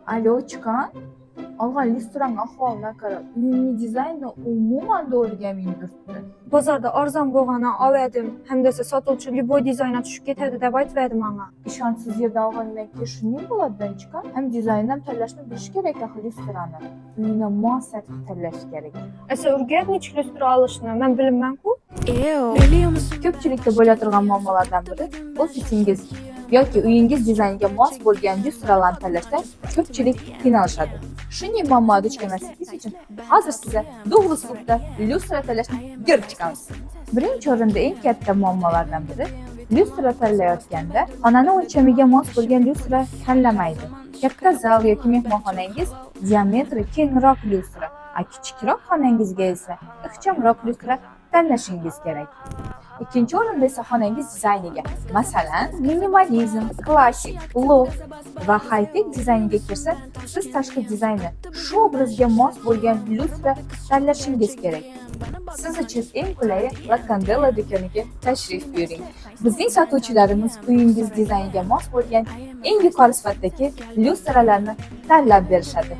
Alo, chiqan. Olgan lyustrang ahvolini qara. Uyimni dizayni umuman to'g'ri kelmay turibdi. Bozorda arzon bo'lgani oldim. Hamda sotuvchi любой dizaynga tushib ketadi deb aytverdi menga. Ishonchsiz yerdan olgandan keyin shunday bo'ladi, chiqan. Ham dizaynni ham tanlashni bilish kerak axir lyustrani. Uyini mos etib tanlash kerak. Esa o'rgat nechuk lyustra olishni, men bilmayman-ku. Ko'pchilikda bo'la turgan muammolardan biri ofisingiz yoki uyingiz dizayniga mos bo'lgan lyustralarni tanlashda ko'pchilik qiynalishadi. Shunday muammoga duch kelmasligingiz uchun hozir sizga to'g'ri uslubda lyustra tanlashni ko'rib chiqamiz. Birinchi o'rinda eng katta muammolardan biri lyustra tanlayotganda xonani o'lchamiga mos bo'lgan lyustra tanlamaydi. Katta zal yoki mehmonxonangiz diametri kengroq lyustra, a kichikroq xonangizga esa ixchamroq lyustra tanlashingiz kerak. Ikkinchi o'rinda esa xonangiz dizayniga, masalan, minimalizm, klassik, loft va high-tech dizayniga kirsa, siz tashqi dizaynni shu obrazga mos bo'lgan lyustra tanlashingiz kerak. Siz uchun eng qulayi La Candela do'koniga tashrif buyuring. Bizning sotuvchilarimiz uyingiz dizayniga mos bo'lgan eng yuqori sifatdagi lyustralarni tanlab berishadi.